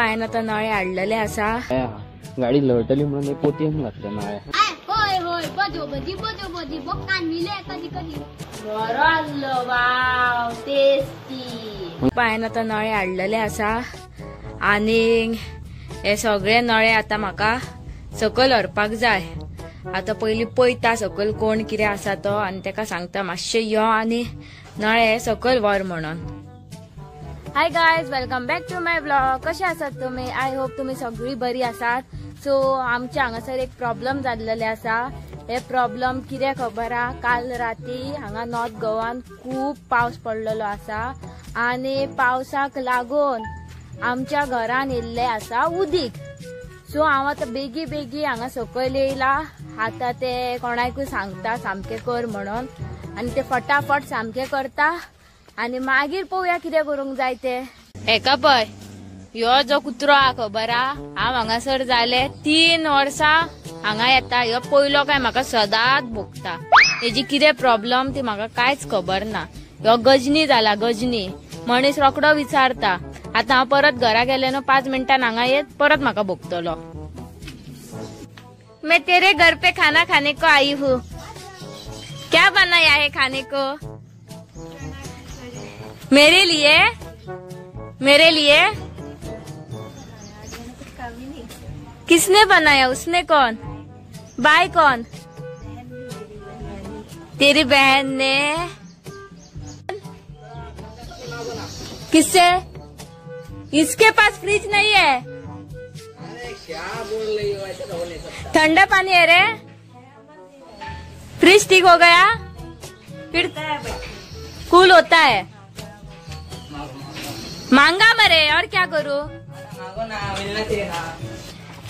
हांवें आतां नळे हाडलेले आसा. गाडी लळटली म्हणून पोतयेन घातले नळे. होय होय बजो बजी बजो बजी बोकान मिले कधी कधी बरो आसलो. Wow tasty. हांवें आतां नळे हाडलेले आसा आनी हे सगळे नळे आतां म्हाका सकयल व्हरपाक जाय. आतां पयलीं पळयता सकयल कोण कितें आसा तो आनी तेका सांगता मातशें यो आनी नळे सकयल व्हर म्हणून. Hi guys, welcome back to my vlog. कशे आसात तुमी? I hope तुमी सगळीं बरी आसात. सो आमच्या हांगासर एक प्रॉब्लम जाल्लेले आसा. हे प्रॉब्लम कितें खबर आहा? काल राती हांगा नॉर्थ गोवान खूब पावस पडलेलो आसा आनी पावसाक लागून आमच्या घरान येयल्लें आसा उदीक. सो हांव आतां बेगी बेगी हांगा सकयल येयला. आतां ते कोणाकूय सांगता सामकें कर म्हणून आनी ते फटाफट सामकें करता आनी मागीर पळोवया कितें करूंक जाय ते. हेका पळय ह्यो जो कुत्रो आहा खबर आहा, हांव हांगासर जाले 3 वर्सां हांगा येता. ह्यो पयलो काय म्हाका सदांच भोगता. हेजी कितें प्रॉब्लम ती म्हाका कांयच खबर ना. ह्यो गजनी जाला, गजनी मनीस रोकडो विचारता. आतां हांव परत घरा गेले न्हू 5 मिनटान हांगा येत परत म्हाका भोगतलो. मैं तेरे घर पे खाना खाने को आई हूँ. क्या बनाया है खाने को? मेरे लिए, मेरे लिए किसने बनाया? उसने कौन? बाय कौन? तेरी बहन ने. किससे? इसके पास फ्रिज नहीं है. क्या बोल रही हो, ऐसा तो हो नहीं सकता. ठंडा पानी है रे. फ्रिज ठीक हो गया, फिर कूल होता है. मांगा मरे और क्या करूं.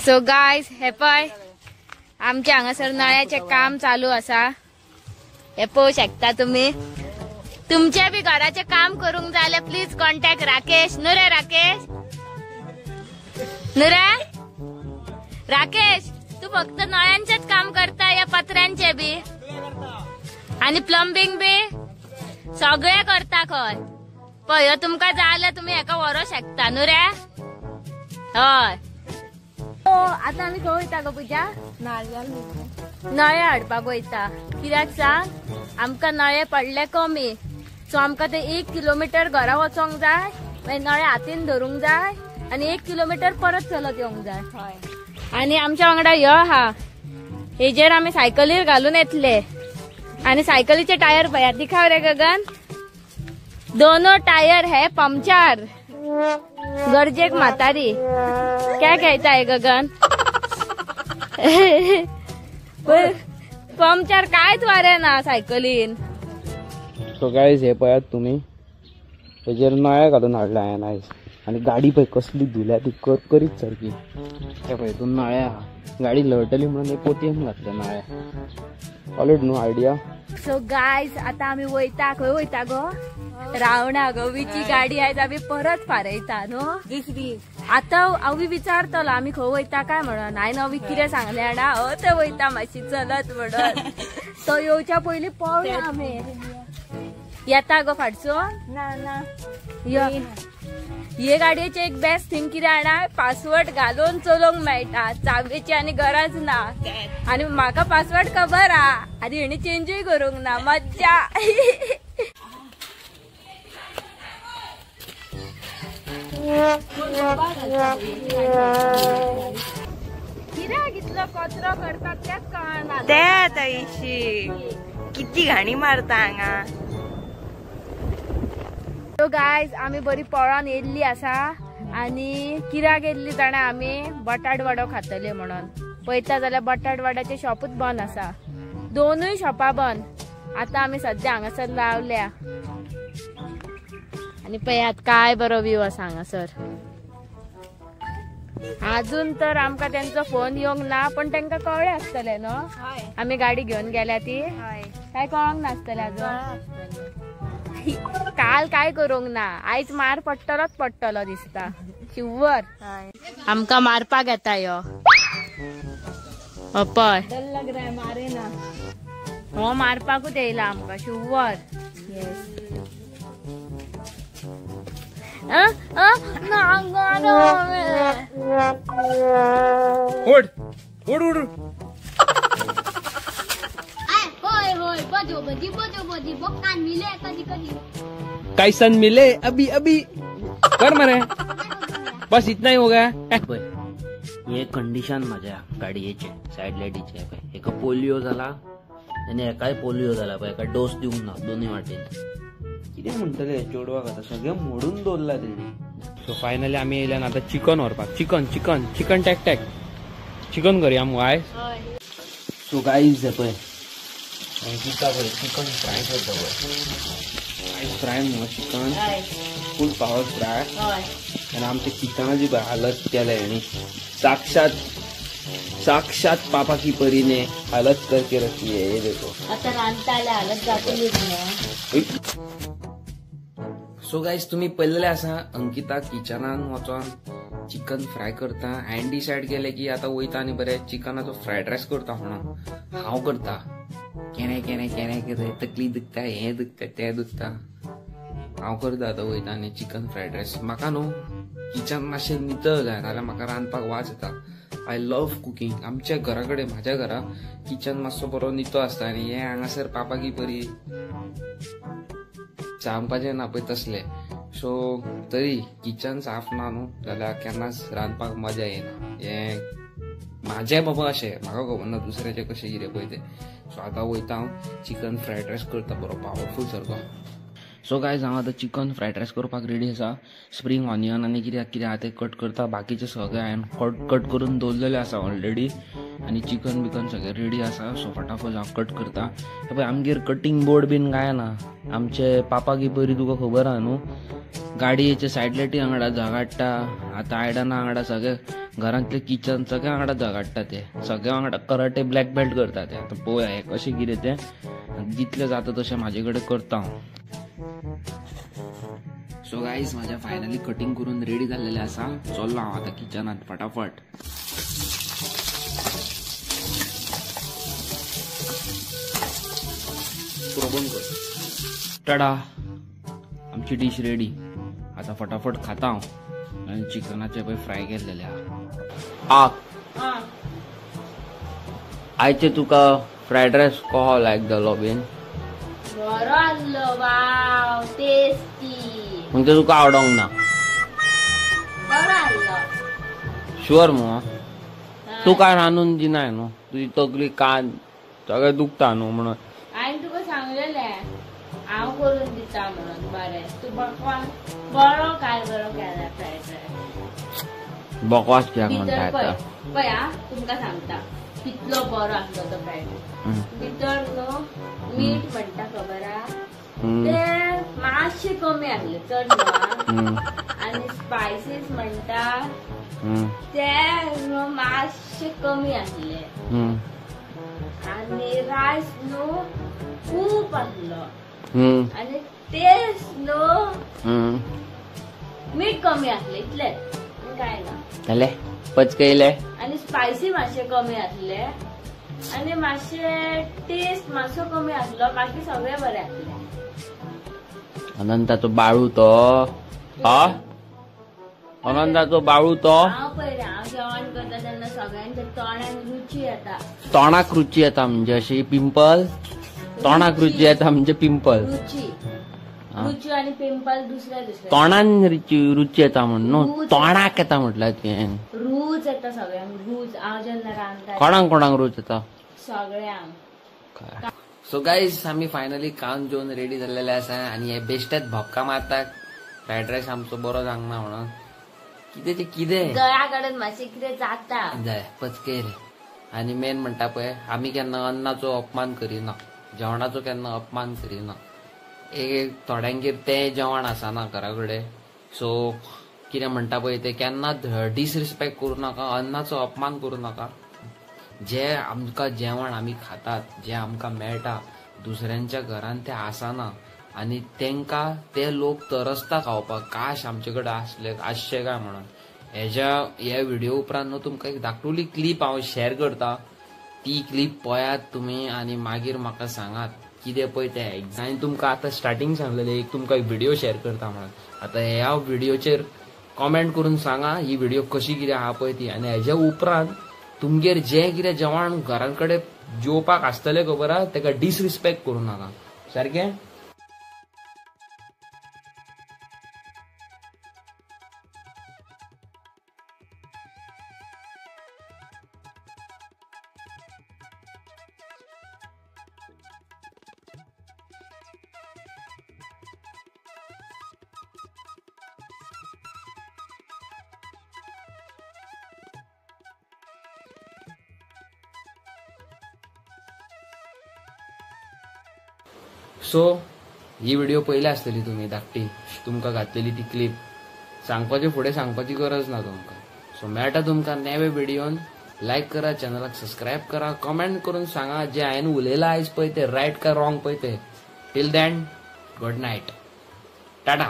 सो गायज हे पळय आमच्या हांगासर नळ्याचें काम चालू आसा. हे पळोवंक शकता तुमी. तुमचे बी घराचें काम करूंक जाय जाल्यार प्लीज कॉन्टॅक्ट राकेश. न्हू रे राकेश, न्हू रे राकेश, तू फक्त नळ्यांचेच काम करता या पत्र्यांचे बी आनी प्लंबींग बी सगळें करता खंय. पळय तुमकां जाय जाल्यार तुमी हेका व्हरूंक शकता न्हू रे. हय. आतां आमी खंय वयता गो पूजा? नळे हाडपाक वयता. कित्याक सांग, आमकां नळे पडले कमी. सो आमकां ते 1 किलोमिटर घरा वचोंक जाय, मागीर नळे हातीन धरूंक जाय आनी 1 किलोमिटर परत चलत येवंक जाय. आनी आमच्या वांगडा ह्यो आहा, हेजेर आमी सायकलीर घालून येतले. आनी सायकलीचे टायर पळयात, दिखाव रे गगन, दोनों टायर है पंक्चर. गरजेक म्हातारी. क्या कहता है गगन? पंक्चर कांयच वारे ना सायकलीन. सो गायज हे पळयात तुमी, हेजेर नळे घालून हाडले हांवें आयज. आनी गाडी पळय कसली धुल्या ती करकरीत सारकी. हे पळय हितून नळे आहा. गाडी लळटली म्हणून पोतयेन घातले नळे. कॉलेज न्हू आयडिया. सो गायज आतां आमी वयता. खंय वयता गो? रावणा गवीची गाडी आयज आमी परत फारयता न्हू. दुसरी आतां अवी विचारतलो आमी खंय वयता काय म्हणून. हांवें अवी कितें सांगलें जाणा, हय ते वयता मातशी चलत म्हणून. तो येवच्या पयलीं पावया आमी. येता गो फाटसो? ना ना. हे गाडयेचे एक बेस्ट थिंग कितें जाणा, पासवर्ड घालून चलोवंक मेळटा. चावयेची आनी गरज ना. आनी म्हाका पासवर्ड खबर आहा आनी हेणी चेंजूय करूंक ना. मज्जा. कित्याक इतलो कचरो करतात तेच कळना. ते आतां इशी किती घाणी मारता हांगा. सो गायज आमी बरी पळोवन येयल्ली आसा आनी कित्याक येयल्ली जाणा, आमी बटाट वडो खातले म्हणून. पळयता जाल्यार बटाट वड्याचें शॉपूच बंद आसा. दोनूय शॉपां बंद. आतां आमी सद्या हांगासर रावल्या आनी पळयात काय बरो व्यू आसा हांगासर. अजून तर आमकां तेंचो फोन येवंक ना, पण तेंकां कळ्ळें आसतलें न्हू आमी गाडी घेवन गेल्या ती. काय कळोंक नासतलें अजून. काल काय करूंक ना, आयज मार पडटलोच पडटलो दिसता शुवर. आमकां मारपाक येता ह्यो. पळय हो मारपाकूच येयला आमकां शुवर. उठ उठ उठ. होय होय बजो बजी बजो बजी कान मिले कधी कधी. कैसन मिले अभी अभी कर मरे बस इतना ही हो गया. हे कंडिशन माझ्या गाडयेचे सायड लायटीचे पळय, एका पोलियो जाला आनी एकाय पोलियो जाला पळय, एका डोस दिवंक ना दोनूय वाटेन. कितें म्हणटले चेडवाक आतां सगळें मोडून दवरला तेणी. सो फायनली आमी येयल्यान आतां चिकन व्हरपाक. चिकन चिकन चिकन टॅक टॅक चिकन करया मगो आयज. सो गायज पळय अंकिता पळय चिकन फ्राय करता पळय. आयज फ्राय मगो चिकन फूल पावर फ्राय. आनी आमच्या किचनाची पळय हालत केल्या हेणी. साक्षात साक्षात पापा की परी ने हालत करके रखी है. ये देखो आता रांदताले हालत जातलीच न्हू. सो गायज तुम्ही पळयलेले आसा अंकिता किचनान वचोन चिकन फ्राय करता. हांवें डिसायड केलें की आतां वयता आनी बरें चिकनाचो फ्रायड रायस करता म्हणून. हांव करता केन्ना केन्ना केन्ना कितें तकली दुखता, हें दुखता, तें दुखता. हांव करता आतां वयता आनी चिकन फ्रायड रायस. म्हाका न्हू किचन मातशें नितळ जाय, नाजाल्यार म्हाका रांदपाक वाज येता. I love cooking. आमच्या घरा कडेन म्हाज्या घरा किचन मातसो बरो नितळ आसता आनी हें हांगासर पापा की बरी सांगपाचें ना पळय तसलें. सो तरी किचन साफ ना न्हू जाल्यार केन्नाच रांदपाक मजा येना. हें म्हाजें बाबा अशें म्हाका खबर ना दुसऱ्याचें कशें कितें पळय तें. सो आतां वयता हांव चिकन फ्रायड रायस करता बरो पावरफूल सारको. सो गायज हांव आतां चिकन फ्रायड रायस करपाक रेडी आसा. स्प्रींग ऑनियन आनी कितें कितें आहा तें कट करता. बाकीचें सगळें हांवें कट करून दवरलेलें आसा ऑलरेडी आनी चिकन बिकन सगळें रेडी आसा. सो फटाफट हांव कट करता. पळय आमगेर कटींग बोर्ड बीन काय ना. आमचे पापा की परी तुका खबर आहा न्हू, गाडयेचे सायड लायटी वांगडा झगाडटा. आतां आयडना वांगडा सगळे घरांतले किचन सगळ्या वांगडा झगाडटा ते, सगळ्या वांगडा कराटे ब्लॅक बेल्ट करता ते. आतां पळोवया हें कशें कितें तें, जितलें जाता तशें म्हाजे कडेन करता हांव. सो गायज म्हाज्या फायनली कटींग करून रेडी जाल्लेलें आसा. चल्लो हांव आतां किचनांत फटाफट. पुरो कर. टाडा, आमची डीश रेडी. आतां फटाफट खाता हांव. आनी चिकनाचे पळय फ्राय केल्लेले आहा. आयचे तुका फ्रायड रायस कसो लायक जालो बीन? बरो आसलो, वाव टेस्टी. म्हणजे तुका आवडोंक ना? बरो आसलो. शुअर मगो? तूं काय रांदून दिनाय न्हू, तुजी तकली कान सगळें दुखता न्हू म्हणून. हांवें तुका सांगलेलें हांव करून दिता म्हणून. बरें तूं बरो काय बरो केला फ्रायड रायस. बकवास कित्याक म्हणटा? पळय आं तुमकां सांगता कितलो बरो आसलो तो फ्रायड रायस. भितर न्हू मीठ म्हणटा खबर आहा ते मातशें कमी आसलें, चड न्हू. आनी स्पायसीस म्हणटा ते मातशें कमी आसले. आनी रायस न्हू खूब आसलो आनी टेस्ट न्हू मीठ कमी आसलें, इतलेंच काय ना. जालें पचकयलें. आनी स्पायसी मातशें कमी आसलें आनी मातशें टेस्ट मातसो कमी आसलो, बाकी सगळें बरें आसलें. अनंताचो बाळू तो, हा अनंताचो बाळू तो. हांव पळय हांव जेवण करता तेन्ना सगळ्यांच्या तोंडाक रुची येता. तोंडाक रुची येता म्हणजे अशी पिंपल? तोंडाक रुची येता म्हणजे पिंपल? रुची रुची आनी पिंपल दुसरे दुसरे. तोंडान रुची येता म्हण न्हू, तोंडाक येता म्हटल्यार तुवें. रूच येता सगळ्यांक, रूच. हांव जेन्ना रांदता कोणाक कोणाक रूच येता? सगळ्यांक. सो गायज आमी फायनली खावन जेवन रेडी जाल्लेले आसा आनी हे बेश्टेच भपका मारतात फ्रायड रायस आमचो बरो जावंक ना म्हणून. कितें तें कितें गळ्या कडेन मातशें कितें जाता जाय पचकेले. आनी मेन म्हणटा पळय आमी केन्ना अन्नाचो अपमान करिना, जेवणाचो केन्ना अपमान करिना. एक थोड्यांगेर तें जेवण आसना घरा कडेन, सो कितें म्हणटा पळय तें केन्नाच डिसरिस्पेक्ट करूं नाका, अन्नाचो अपमान करूं नाका. जे आमकां जेवण आमी खातात, जे आमकां मेळटा दुसऱ्यांच्या घरान तें आसना आनी तेंकां ते लोक तरसता खावपाक, काश आमचे कडेन आसले आसचे काय म्हणून. हेज्या ह्या व्हिडिओ उपरांत न्हू तुमकां एक धाकटुली क्लीप हांव शेअर करता, ती क्लीप पळयात तुमी आनी मागीर म्हाका सांगात. कितें पळय तें. आनी तुमकां आतां स्टार्टींग सांगलेलें एक तुमकां एक व्हिडिओ शेअर करता म्हणून. आतां ह्या व्हिडिओचेर कॉमेंट करून सांगा ही व्हिडिओ कशी कितें आहा पळय ती. आनी हेज्या उपरांत तुमगेर जें कितें जेवण घरां कडेन जेवपाक आसतलें खबर आहा तेका डिसरिस्पेक्ट करूं नाका सारकें. सो ही व्हिडिओ पयली आसतली तुमी धाकटी तुमकां घातलेली ती क्लिप सांगपाचे फुडें सांगपाची गरज ना तुमकां. सो मेळटा तुमकां नवे व्हिडियोन. लायक करा, चॅनलाक सबस्क्रायब करा, कमेंट करून सांगा जे हांवें उलयलां आयज पळय तें रायट काय रॉंग पळय तें. Till then good night, tata.